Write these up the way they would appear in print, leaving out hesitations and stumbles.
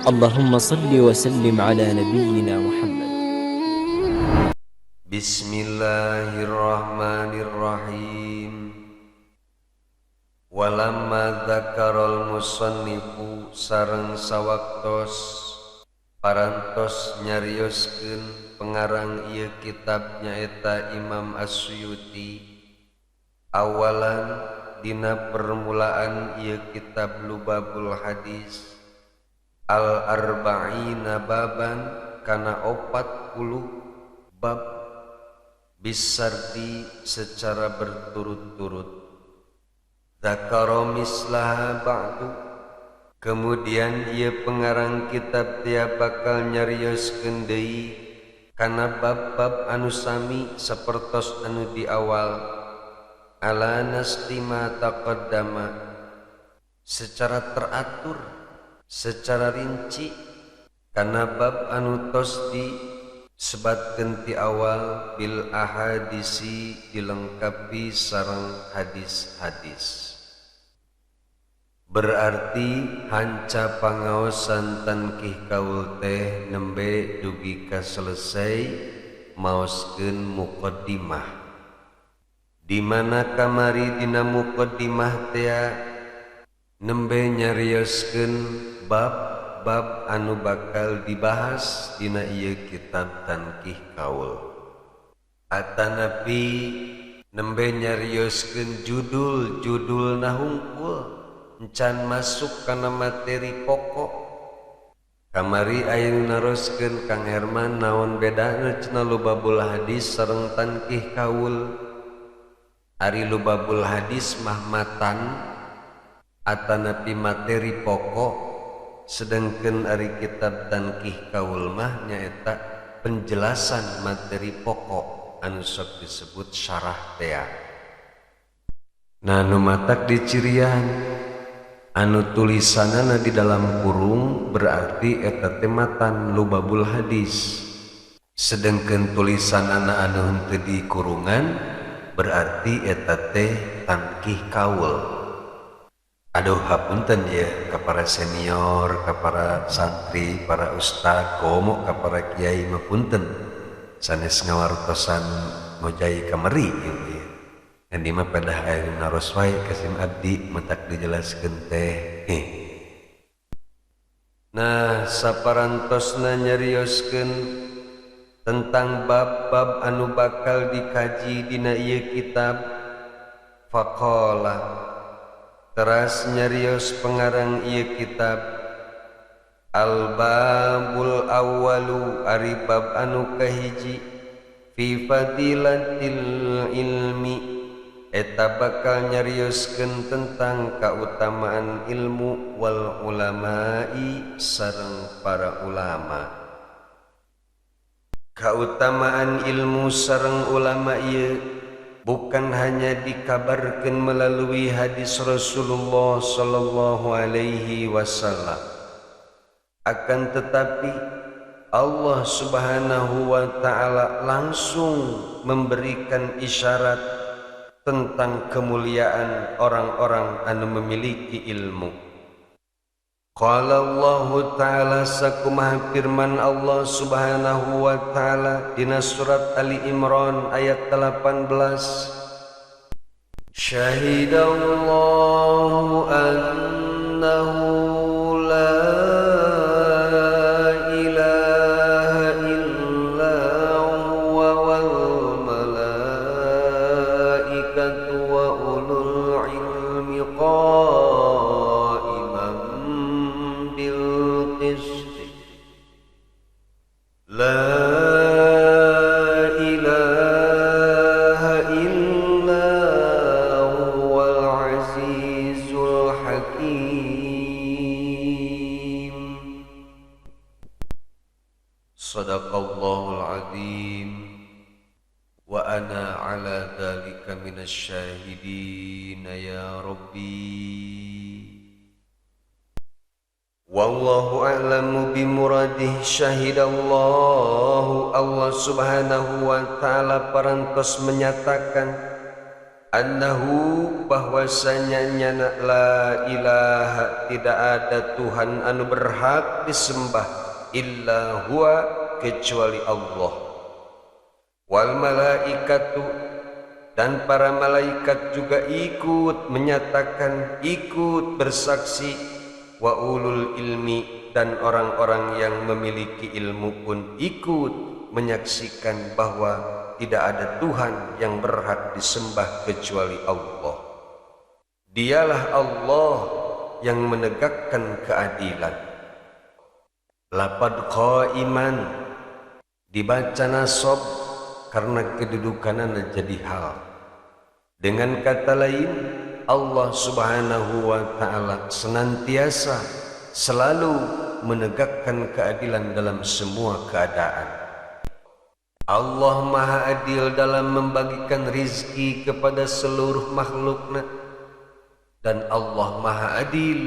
اللهم صل وسلم على نبينا محمد. Bismillahirrahmanirrahim. Walamma dzakarul musannifu sareng sawaktos parantos nyarioskeun pengarang ieu kitab nyaeta Imam As-Suyuti awalan dina permulaan ieu kitab Lubabul Hadis al arba'ina baban kana 40 bab bisardi secara berturut-turut. Dzakara mislaha ba'du, kemudian ia pengarang kitab tia bakal nyarioskeun deui kana bab-bab anu sami sapertos anu di awal ala nasqima taqaddama, secara teratur, secara rinci kana bab anu tos di sebatkeun ti awal bil ahadisi dilengkapi sareng hadis-hadis. Berarti hanca pangaosan Tanqih Kaul teh nembe dugi ka selesai maoskeun muqaddimah, di mana kamari dina muqaddimah tea nembe nyarioskeun bab-bab anu bakal dibahas dina ieu kitab Tanqih Kaul. Atanapi nembe nyarioskeun judul-judulna hungkul encan masuk kana materi pokok. Kamari aya nu naroskeun Kang Herman naon bedana cenah Lubabul Hadis sareng Tanqih Kaul. Ari Lubabul Hadis mah matan atanapi materi pokok, sedangkan ari kitab Tanqih Kaul mah nyaeta penjelasan materi pokok anu sok disebut syarah tea. Nah, nu matak dicirian anu tulisanana di dalam kurung berarti eta teh matan Lubabul Hadis, sedangkan tulisanana anu henteu di kurungan berarti eta teh Tanqih Kaul. Aduh, hapunten ya ka para senior, ka para santri, para ustad, komo ka para kiai mah punten sanes ngawartosan ngojai kamari ieu ya. Ngan ieu mah pedah aya nu naros wae ka sim abdi matak dijelaskeun teh. Nah, saparantosna nyarioskeun tentang bab-bab anu bakal dikaji dina ieu kitab, faqala teras nyarios pengarang ieu kitab al-babul awwalu ari bab anu kahiji fi fadilatil ilmi, eta bakal nyarioskeun tentang kautamaan ilmu wal ulama'i sareng para ulama. Kautamaan ilmu sareng ulama ieu bukan hanya dikabarkan melalui hadis Rasulullah sallallahu alaihi wasallam, akan tetapi Allah Subhanahu wa taala langsung memberikan isyarat tentang kemuliaan orang-orang anu memiliki ilmu. Qala Allah ta'ala sakumaha firman Allah Subhanahu wa ta'ala dina surat Ali Imran ayat 18. Syahidallahu annahu la ilaha illa huwa wal malaikatu wa ulul ilmi qa'iman bil qist. La ilaha illa huwal azizul hakim. Sadaqallahul azim. Wa ana ala dzalika minasy syahidin ya Rabbi. Wallahu a'lamu bimuradih. Syahidallahu, Allah Subhanahu wa ta'ala parantos menyatakan Annahu bahwasanya nyana la ilaha tidak ada Tuhan anu berhak disembah illa huwa kecuali Allah. Wal malaikatu dan para malaikat juga ikut menyatakan, ikut bersaksi, wa ulul ilmi dan orang-orang yang memiliki ilmu pun ikut menyaksikan bahwa tidak ada Tuhan yang berhak disembah kecuali Allah. Dialah Allah yang menegakkan keadilan. Lapad qaiman dibaca nasab karena kedudukannya jadi hal. Dengan kata lain, Allah Subhanahu wa ta'ala senantiasa selalu menegakkan keadilan dalam semua keadaan. Allah Maha Adil dalam membagikan rizki kepada seluruh makhluknya, dan Allah Maha Adil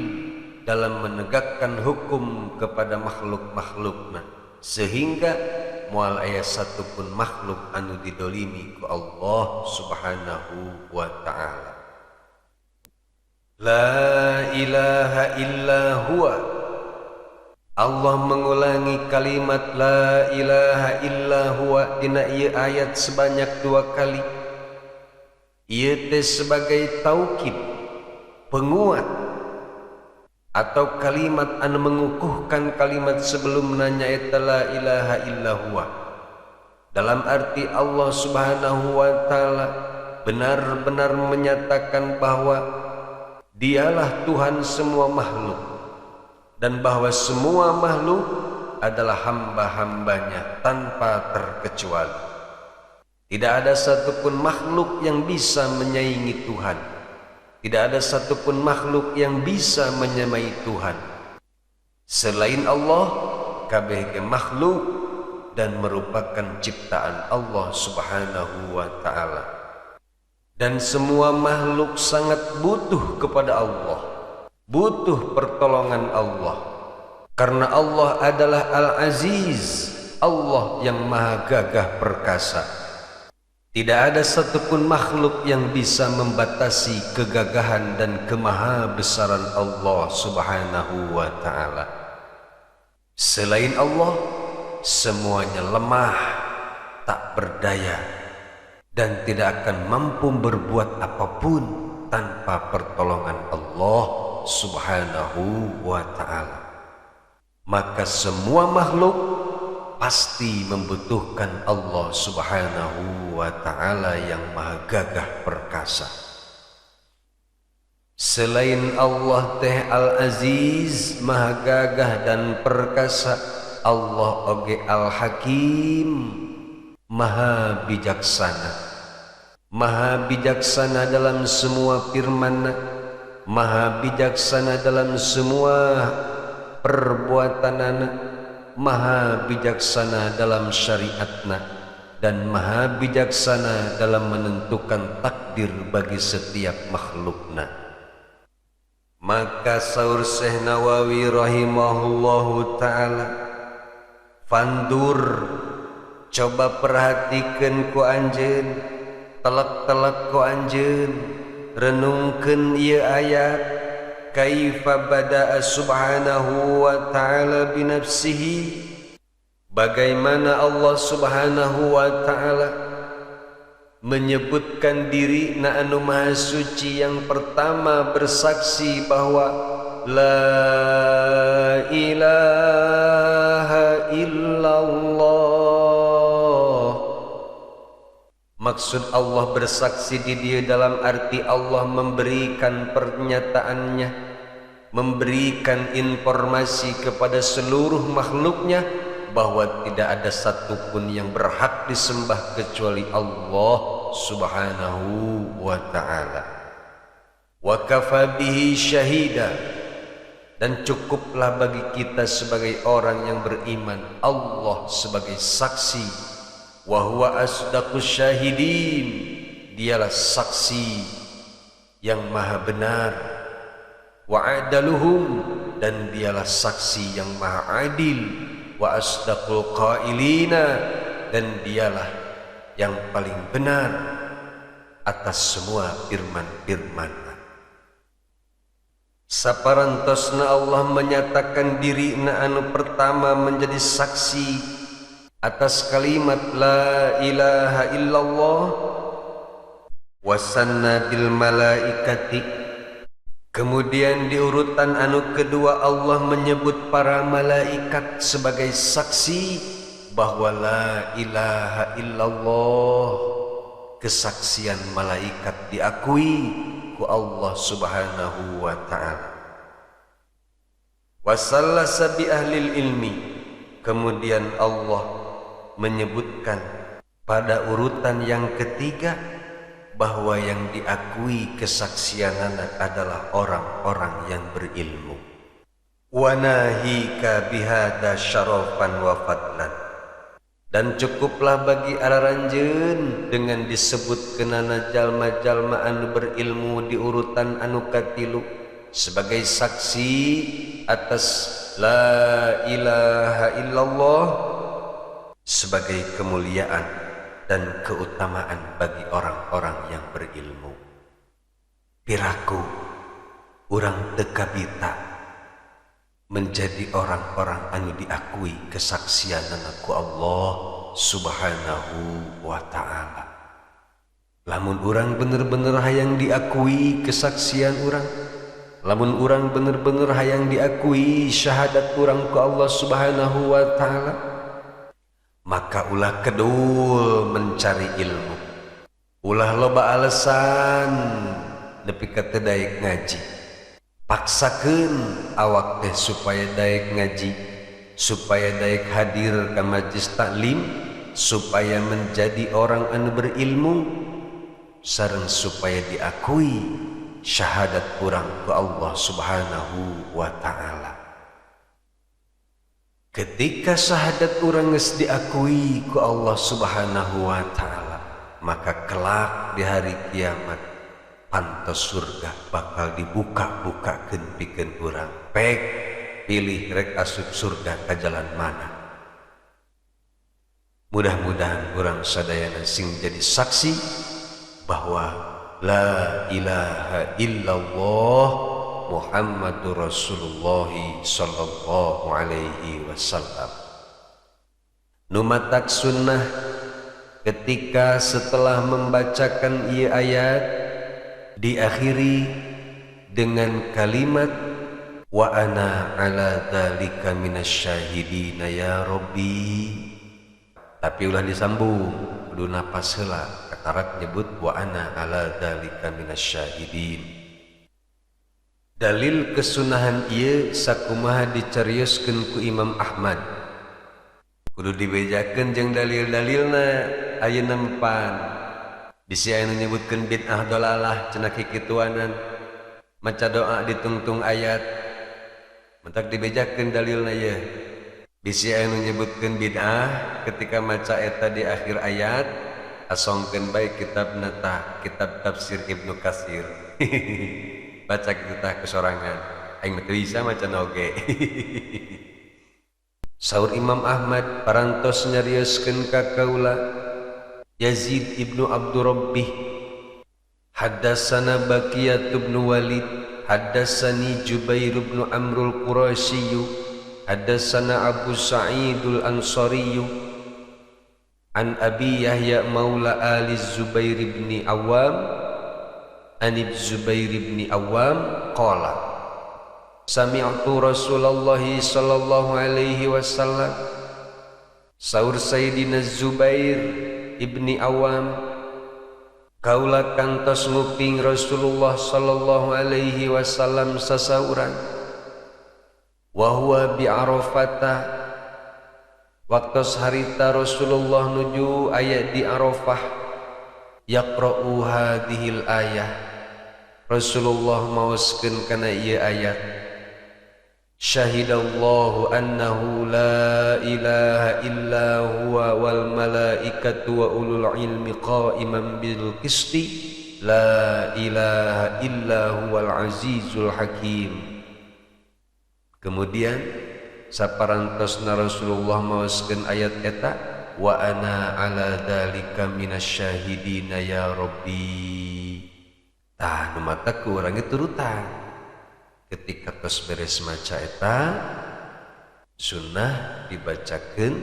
dalam menegakkan hukum kepada makhluk-makhluknya, sehingga moal aya satupun makhluk anu didolimi ku Allah Subhanahu wa ta'ala. La ilaha illa huwa. Allah mengulangi kalimat la ilaha illa huwa dina ieu ayat sebanyak 2 kali. Ieu teh sebagai taukid, penguat, atau kalimat anu mengukuhkan kalimat sebelumna nyaeta la ilaha illa huwa. Dalam arti Allah Subhanahu wa ta'ala benar-benar menyatakan bahwa dialah Tuhan semua makhluk, dan bahwa semua makhluk adalah hamba-hambanya tanpa terkecuali. Tidak ada satupun makhluk yang bisa menyaingi Tuhan. Tidak ada satupun makhluk yang bisa menyamai Tuhan. Selain Allah, kabeh makhluk dan merupakan ciptaan Allah Subhanahu wa ta'ala. Dan semua makhluk sangat butuh kepada Allah, butuh pertolongan Allah. Karena Allah adalah Al-Aziz, Allah yang maha gagah perkasa. Tidak ada satupun makhluk yang bisa membatasi kegagahan dan kemahabesaran Allah Subhanahu wa ta'ala. Selain Allah, semuanya lemah, tak berdaya, dan tidak akan mampu berbuat apapun tanpa pertolongan Allah Subhanahu wa ta'ala. Maka semua makhluk pasti membutuhkan Allah Subhanahu wa ta'ala yang maha gagah perkasa. Selain Allah teh Al-Aziz, maha gagah dan perkasa, Allah oge Al-Hakim, maha bijaksana. Maha bijaksana dalam semua firman-Nya, maha bijaksana dalam semua perbuatanana, maha bijaksana dalam syariatna, dan maha bijaksana dalam menentukan takdir bagi setiap makhlukna. Maka saur Syekh Nawawi rahimahullahu ta'ala, fandur, coba perhatikan ku anjeun, telek-telek ku anjeun, renungkeun ieu ayat. Kaifa bada'a subhanahu wa ta'ala binafsihi, bagaimana Allah Subhanahu wa ta'ala menyebutkan diri na anu maha suci yang pertama bersaksi bahwa la ilaha illallah. Maksud Allah bersaksi di dia dalam arti Allah memberikan pernyataannya, memberikan informasi kepada seluruh makhluknya bahwa tidak ada satupun yang berhak disembah kecuali Allah Subhanahu wa ta'ala. Wa kafa bihi syahida, dan cukuplah bagi kita sebagai orang yang beriman Allah sebagai saksi. Wa huwa asdaqus syahidin, dialah saksi yang maha benar. Wa adaluhum, dan dialah saksi yang maha adil. Wa asdaqul qailina, dan dialah yang paling benar atas semua firman-firman. Saparantosna Allah menyatakan dirina anu pertama menjadi saksi atas kalimat la ilaha illallah, wasanna bil malaikati. Kemudian di urutan anu kedua Allah menyebut para malaikat sebagai saksi bahwa la ilaha illallah, kesaksian malaikat diakui ku Allah Subhanahu wa ta'ala. Wasallasa bi ahlil ilmi. Kemudian Allah menyebutkan pada urutan yang ketiga bahwa yang diakui kesaksianana adalah orang-orang yang berilmu. Wa nahika bihada syarafan wa fadlan. Dan cukuplah bagi araranjeun dengan disebut kenana jalma-jalma anu berilmu di urutan anu katilu sebagai saksi atas la ilaha illallah sebagai kemuliaan dan keutamaan bagi orang-orang yang berilmu. Piraku urang teu kabita menjadi orang-orang anu diakui kesaksianana ku Allah Subhanahu wa ta'ala. Lamun urang bener-bener hayang diakui kesaksian urang, lamun urang bener-bener hayang diakui syahadat urang ku Allah Subhanahu wa ta'ala, maka ulah kedul mencari ilmu, ulah loba alasan nepi ka teu daek ngaji. Paksakeun awak teh supaya daek ngaji, supaya daek hadir ka majlis taklim, supaya menjadi orang anu berilmu, sareng supaya diakui syahadat urang ku Allah Subhanahu wa ta'ala. Ketika syahadat urang geus diakui ku Allah Subhanahu wa ta'ala, maka kelak di hari kiamat pantos surga bakal dibuka-bukakeun pikeun urang. Pek pilih rek asup surga ka jalan mana. Mudah-mudahan urang sadayana sing jadi saksi bahwa la ilaha illallah Muhammadur Rasulullah sallallahu alaihi wasallam. Numatak sunnah ketika setelah membacakan ieu ayat diakhiri dengan kalimat wa ana ala dzalika minasyahidina ya Rabbi. Tapi ulah disambung, kudu napas heula katarak nyebut wa ana ala dzalika minasyahidin. Dalil kesunahan ieu sakumaha dicarioskeun ku Imam Ahmad. Kudu dibejakeun jeung dalil-dalilna ayeuna pan. Bisi aya nu nyebutkeun bid'ah dolalah cenah kikituanan. Maca doa ditungtung ayat. Mentak dibejakeun dalilna ye. Bisi aya nu nyebutkeun bid'ah ketika maca eta di akhir ayat, asongkeun bae kitabna tah, kitab tafsir Ibnu Katsir. Baca kitu tah kesorangan. Aing mah teu bisa maca oge. Saur Imam Ahmad parantos nyarioskeun ka kaula Yazid ibnu Abdurrabbih, haddatsana Baqiyah ibnu Walid, haddatsani Jubair ibnu Amrul Qurasyi, haddatsana Abu Sa'idul Ansari, an Abi Yahya maula Ali Zubair ibni Awam, an Zubair ibni Awam qala sami'tu Rasulullah sallallahu alaihi wasallam. Saur Sayyidina Zubair ibni Awam, kaula kantos nguping Rasulullah sallallahu alaihi wasallam sasauran, wa huwa bi Arafata, waktos harita Rasulullah nuju aya di Arafah, yaqra'u hadhil ayah, Rasulullah maoskeun kana ieu ayat, syahidallahu annahu la ilaha illa huwa wal malaikatu wa ulul ilmi qa'iman bil qisti la ilaha illa huwal azizul hakim. Kemudian saparantosna Rasulullah maoskeun ayat eta, wa ana ala dzalika minasyahidina ya Rabbi. Tah nu mata ku urang ge turutan. Ketika tos beres maca eta sunnah dibacakeun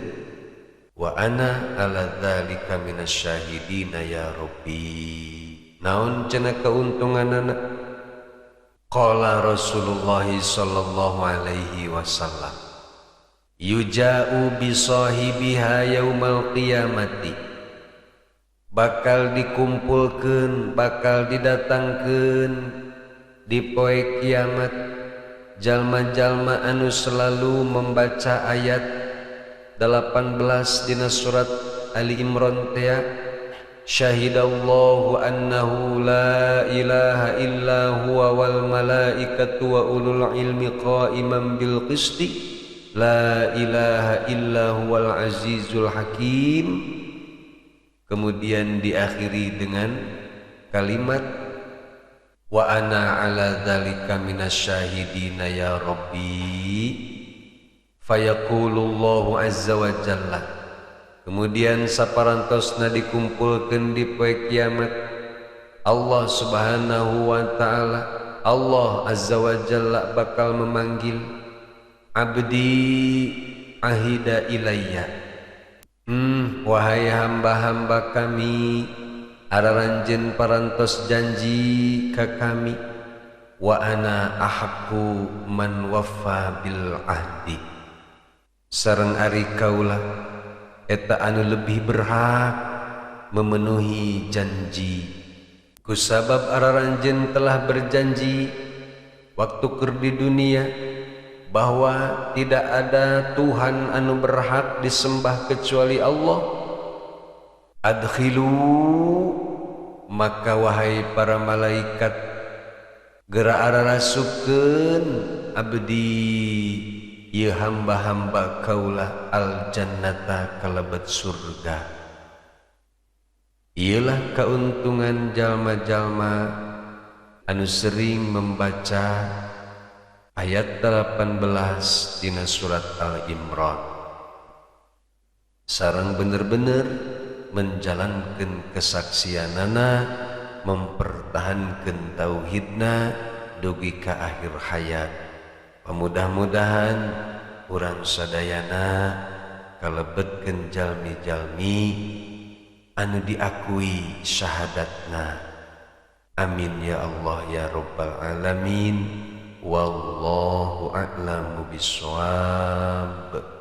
wa ana ala dzalika minasyahidina ya Rabbi. Naon cenah keuntunganana? Qala Rasulullah sallallahu alaihi wasallam yuja'u bi sahibiha yaumal qiyamati, bakal dikumpulkeun, bakal didatangkeun di poe kiamat jalma-jalma anu selalu membaca ayat 18 dina surat Ali Imran teh, syahidallahu annahu la ilaha illa huwa wal malaikatu wa ulul ilmi qa'iman bil qisti la ilaha illa huwal azizul hakim. Kemudian diakhiri dengan kalimat wa ana ala dzalika minasyahidina ya Rabbi. Fayaqulullahu azza wa jalla. Kemudian saparantosna dikumpulkeun di poe kiamat, Allah Subhanahu wa taala, Allah azza wa jalla bakal memanggil abdi ahida ilayya. Wahai hamba-hamba kami, araranjeun parantos janji ka kami, wa ana ahaqqu man waffa bil ahdi. Sareng ari kaula eta anu lebih berhak memenuhi janji. Kusabab araranjeun telah berjanji waktu keur di dunia bahwa tidak ada Tuhan anu berhak disembah kecuali Allah. Adkhilu, maka wahai para malaikat geura ararasupkeun abdi ieu hamba-hamba kaula al jannata kalebet surga. Ieulah keuntungan jalma-jalma anu sering membaca ayat 18 dina surat Al-Imran sareng bener-bener menjalankan kesaksianana, mempertahankan tauhidna dugi ka akhir hayat. Mudah-mudahan urang sadayana kalebetkeun jalmi-jalmi anu diakui syahadatna. Amin ya Allah ya Rabbal alamin. Wallahu a'lamu bissawab.